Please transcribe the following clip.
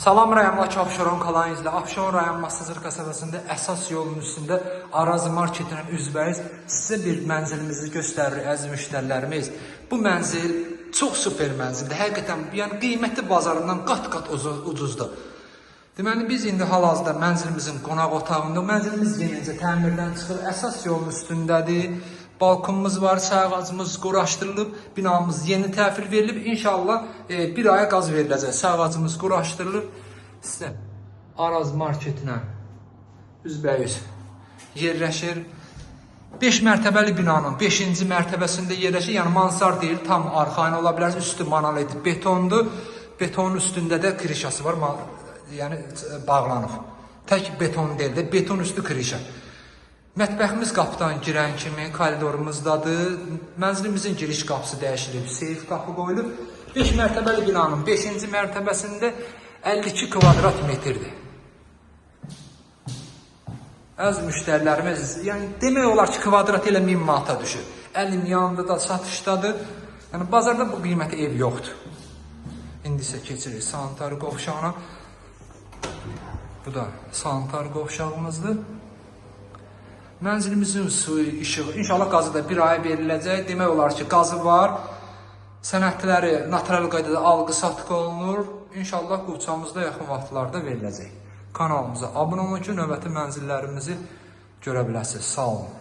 Salam rayonundakı Abşeron kalan izlə. Abşeron rayon Masazır qəsəbəsində əsas yolun üstündə Araz marketinin üzbəyiz sizə bir mənzilimizi göstərir əziz müştərilərimiz. Bu mənzil çox super mənzildir. Həqiqətən yəni qiyməti bazarından qat-qat ucuzdur. Deməli biz indi hal-hazırda mənzilimizin qonaq otağında, mənzilimiz yenicə təmirdən çıxıb, əsas yolun üstündədir. Balkonumuz var, çay ağacımız quraşdırılıb, binamız yeni təhvil verilib. İnşallah bir aya qaz veriləcək. Çay ağacımız quraşdırılıb. Sizə Araz marketinə üzbəyüz yerləşir. 5 mərtəbəli binanın 5-ci mərtəbəsində yerləşir. Yəni mansard deyil, tam arxayın ola bilərsiniz. Üstü monolit betondur. Betonun üstündə də krişası var. Yəni bağlanıb. Tək beton deyil də, beton üstü krişa. Mətbəximiz qapıdan girən kimi koridorumuzdadır. Mənzilimizin giriş qapısı dəyişilib, seyf qapı qoyulub. 5 mərtəbəli binanın 5-ci mərtəbəsində 52 kvadrat metrdir. Əziz müştərilərimiz, yəni demək olar ki, kvadrat elə 1000 manata düşür. Əlim yanında da satışdadır. Yəni bazarda bu qiymətə ev yoxdur. İndi isə keçirik sanitar qovşağına. Bu da sanitar qovşağımızdır. Mənzilimizin suyu, işığı, inşallah qazı da bir aya veriləcək. Demək olar ki, qazı var. Sənədləri natural qaydada alqı-satqı olunur. İnşallah quvçamızda yaxın vaxtlarda veriləcək. Kanalımıza abunə olun ki, növbəti mənzillərimizi görə biləsiniz. Sağ olun.